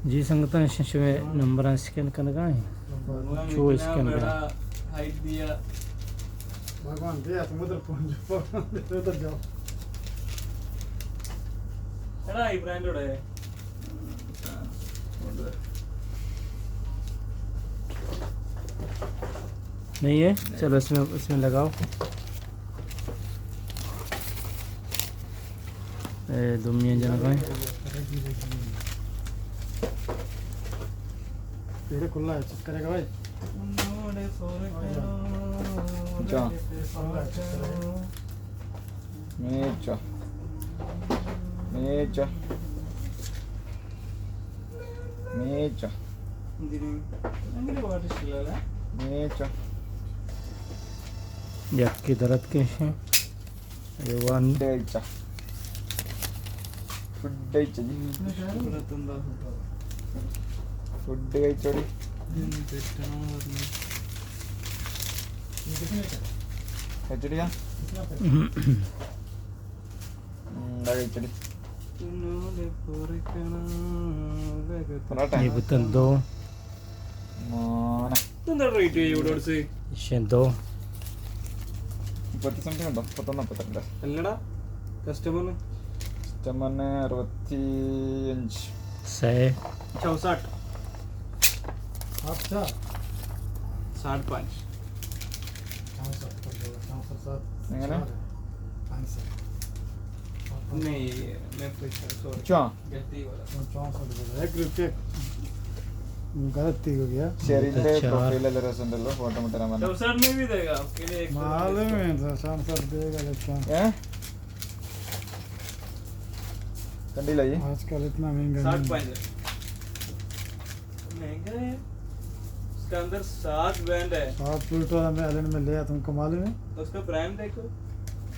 جی سنگتاں، ش-، شمے نمبراں اسکین کنگا ایں۔ چو اسکین کنگا۔ بھگوان دے، اتم ادھر پہنچ جاؤ، ادھر جاؤ۔ کڑا ہی برانڈڈ ہے۔ نہیں ہے، چلو اس میں، اس میں لگاؤ۔ اے دومی جنگا ہے۔ پیڑے کھلا ہے، چیک کرے گا بھائی۔ جا۔ میچا۔ میچا۔ میچا۔ میچا۔ یکی درت کشیں۔ اے وان۔ ڈیچا۔ فڈ ڈیچا جی۔ فڈ ڈیچا۔ کھچڑیاں۔ ہم، لگائی چلی۔ پراٹھا۔ یہ بوتن دو۔ مانا۔ تندر رہی تھی، یہ اڈور سے۔ شین دو۔ پتی سمجھے نا، پتہ نہ پتہ نہ۔ کلڑا؟ کسٹمر نے؟ کسٹمر نے اروتی انچ۔ سے۔ چونسٹھ۔ اچھا۔ ساٹھ پانچ۔ چونسٹھ پر بولا، چونسٹھ سات۔ نہیں نا؟ چار ہے۔ پانچ سات۔ نہیں، میں پوچھ رہا، سوری۔ اچھا۔ غلطی والا۔ چونسٹھ بولا، ایک روپے غلطی ہو گیا۔ شیئرنگ دے اچھا۔ پروفائل لے رسن دلو، فوٹو مٹرا مانا۔ چونسٹھ میں بھی دے گا، آپ کے لیے ایک سو معلوم ہے، تو چونسٹھ دے گا، لیکن ہیں؟ کنڈی لائیے۔ آج کل اتنا مہنگا ساٹھ نہیں۔ پوائنٹ ہے۔ مہنگا ہے۔ اس کے اندر سات برانڈ ہے۔ سات فلٹر ہمیں آئرلینڈ میں لیا، تم کو معلوم ہے؟ اس کا برانڈ دیکھو۔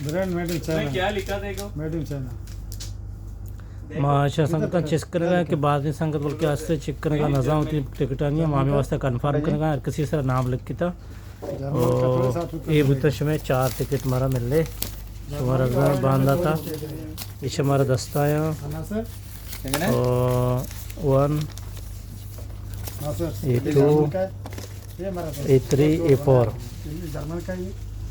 برانڈ میڈ ان اس میں چائنا۔ کیا لکھا دیکھو۔ Made in China. دیکھو۔ ما اچھا سنگتاں چیک کرگا کہ بعضی سنگت بلکہ آستے چیک کرگا، نزاں ہوتی ٹکٹانی ہے، ما ہمیں واسطہ کنفرم کرگا، ہر کسی سر نام لکھتا۔ او، اے بوتن شمئے چار ٹکٹ مارا ملے۔ شمارا بزاں بانداتا۔ اے شمارا دستا یا۔ او، ون، اے ٹو، اے تھری، اے فور۔